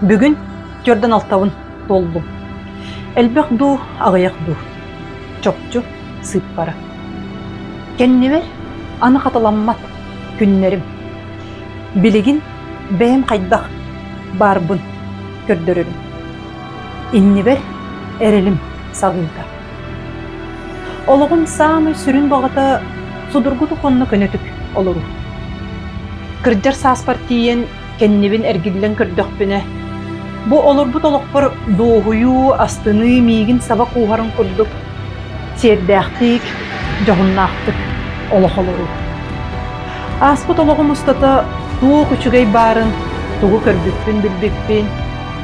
Бүгүн түөрдэн алтабын туоллум. Элбэх дуу, аҕыйах дуу? Чопчу сыыппара. Кэннибэр аны хатыламмат күннэрим. Билигин бэйэм хайдах баарбын көрдөрөрүм. Иннибэр эрэлим саҕыыта. Олоҕум саамай сүрүн баҕата судургутук уонна көнөтүк олоруу. Кырдьар сааспар тиийэн кэннибин эргиллэн көрдөхпүнэ, бу олорбут олохпор дуоһуйуу, астыныы миигин саба кууһарын курдук сиэрдээхтик, дьоһуннаахтык олох олоруу. Ааспыт олоҕум устата туох үчүгэй баарын, тугу көрбүппүн-билбиппин,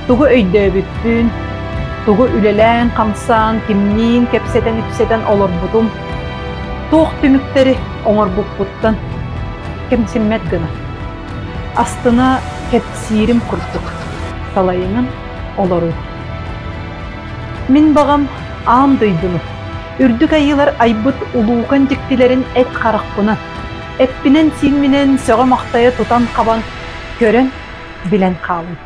тугу өйдөөбүппүн, тугу үлэлээн-хамсаан, кимниин кэпсэтэн-ипсэтэн олорбутум, туох түмүктэри оҥорбуппуттан кэмсиммэт гына, астына кэпсиирим курдук салайынан олоруу. Мин баҕам аан дойдуну, үрдүк айыылар айбыт улуукан дьиктилэрин эт харахпынан, эппинэн-сиимминэн сөҕө-махтайа тутан-хабан, көрөн, билэн хаалым.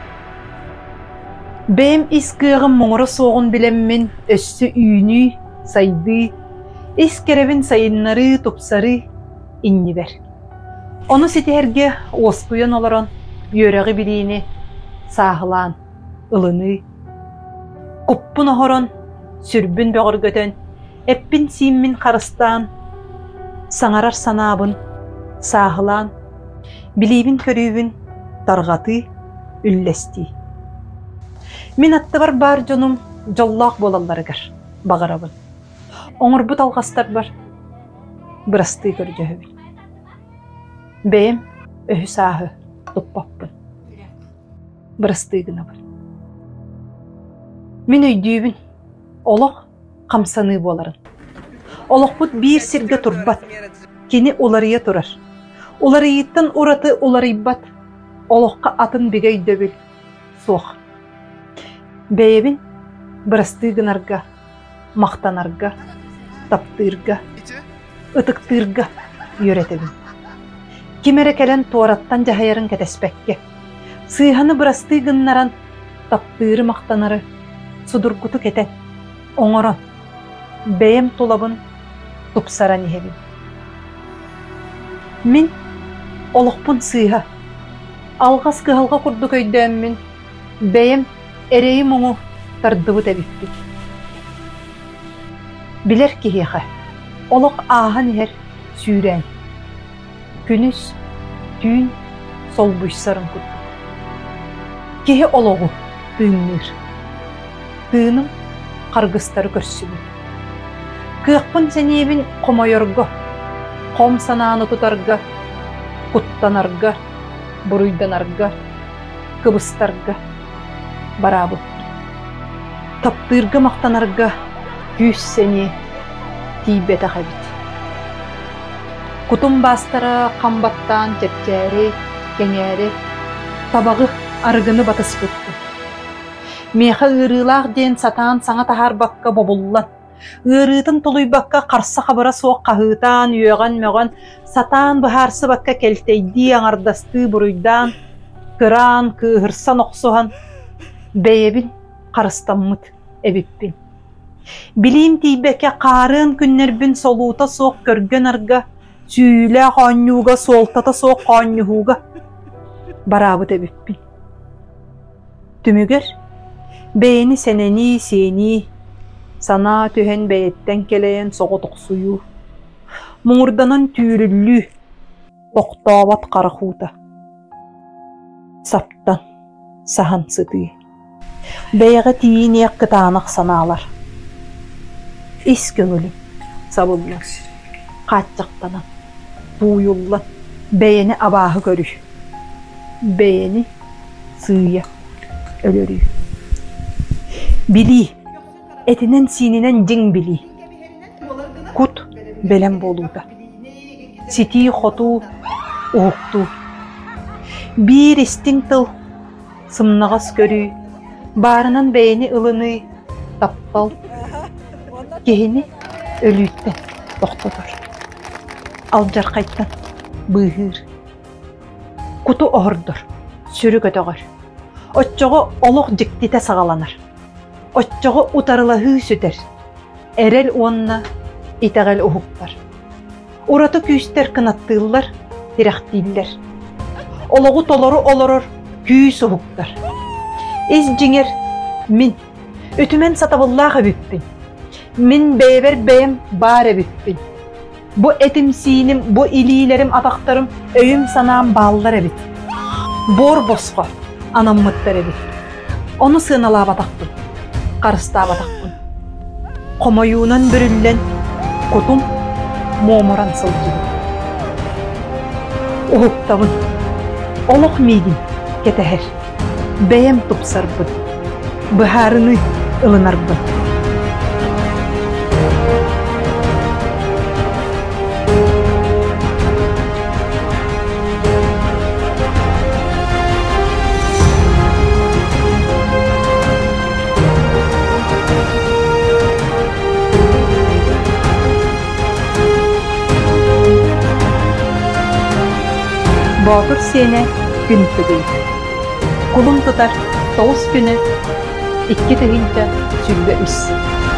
Бэйэм ис кыаҕым муҥура суоҕун билэммин өссө үүнүү, сайдыы, ис кэрэбин сайыннарыы, тупсарыы иннибэр. Ону ситиһэргэ уоскуйан олорон үөрэҕи-билиини сааһылаан ылыныы, куппун оһорон, сүрбүн бөҕөргөтөн, эппин-сииммин харыстаан, саҥарар санаабын сааһылаан, билиибин-көрүүбүн тарҕатыы, үллэстии. Мин аттыбар баар дьонум дьоллоох буолалларыгар баҕарабын. Оҥорбут алҕастарбар бырастыы көрдөһөбүн. Бэйэм өһү-сааһы туппаппын. Бырастыы гынабын. Мин өйдүүбүн, олох хамсаныы буоларын. Олохпут биир сиргэ турбат, кини уларыйа турар. Уларыйыыттан ураты уларыйбат, олоххо атын бигэ өйдөбүл суох. Бэйэбин бырастыы гынарга, махтанарга, таптыырга, ытыктыырга үөрэтэбин. Ким эрэ кэлэн туораттан дьаһайарын кэтэспэккэ, сыыһаны бырастыы гыннаран, таптыыры-махтанары судургутук этэн, оҥорон, бэйэм тулабын тупсаран иһэбин. Мин олохпун сыыһа, алҕас кыһалҕа курдук өйдөөммүн, бэйэм эрэйи-муҥу тардыбыт эбиппин. Билэр киһиэхэ олох ааһан иһэр сүүрээн, күнүс, түүн солбуйсарын курдук. Киһи олоҕу тыынныыр. Тыыным харгыстары көрсүбүт. Кыахпын-сэниэбин хомойорго, хом санааны тутарга, куттанарга, буруйданарга, кыбыстарга бараабыппын. Таптыырга махтанарга күүс-сэниэ тиийбэтэх эбит. Кутум баастара хам баттаан чэпчээри, кэҥээри, табаҕы, арыгыны батыспыппын. Миэхэ ыарыылаах диэн сатаан саҥа таһаарбакка бобуллан, ыарыытын тулуйбакка харса-хабыра суох хаһыытаан, үөҕэн-мөҕөн, сатаан быһаарсыбакка кэлтэйдии, аҥардастыы буруйдаан, кыраан, кыыһырсан охсуһан, бэйэбин харыстаммыт эбиппин. Билиим тиийбэккэ хаарыан күннэрбин солуута суох көргө-нарга, сүүйүүлээх оонньууга, суолтата суох оонньуһууга бараабыт эбиппин. Түмүгэр бэйэни сэнэнии, сиэнии, санаа түһэн бэйэттэн кэлэйэн соҕотохсуйуу, муҥурданан түүрүллүү, тохтообот харах уута, саптан, саһан сытыы, бэйэҕэ тиийиниэх кытаанах санаалар, ис көҥүлүм сабыллан, хааччахтанан, тууйуллан бэйэни абааһы көрүү, бэйэни сыыйа өлөрүү. Билии, этинэн-сиининэн дьиҥ билии. Кут бэлэм буолуута. Ситии-хотуу, уһуктуу. Биир истиҥ тыл, сымнаҕас көрүү, баарынан бэйэни ылыныы, таптал киһини өлүүттэн тохтотор, алдьархайтан быыһыыр. Куту оһордор, сүрү көтөҕөр. Оччоҕо олох дьиктитэ саҕаланар. Оччоҕо утарылаһыы сүтэр. Эрэл уонна итэҕэл уһуктар. Ураты күүстэр кынаттыыллар, тирэхтииллэр. Олоҕу толору олорор күүс уһуктар. Ис дьиҥэр мин үтүмэн сатабыллаах эбиппин. Мин бэйэбэр бэйэм баар эбиппин. Бу этим-сииним, бу илиилэрим, атахтарым, өйүм-санаам бааллар эбит. Буор босхо анаммыттар эбит. Ону сыаналаабатахпын, харыстаабатахпын. Хомойуунан бүрүллэн, кутум муомуран сылдьыбыт. Уһуктабын. Олох миигин кэтэһэр. Бэйэм тупсарбын. Быһаарыныы ылынарбын. Боотур сиэнэ күн тыгый. Кулун тутар тоҕус күнэ 2023.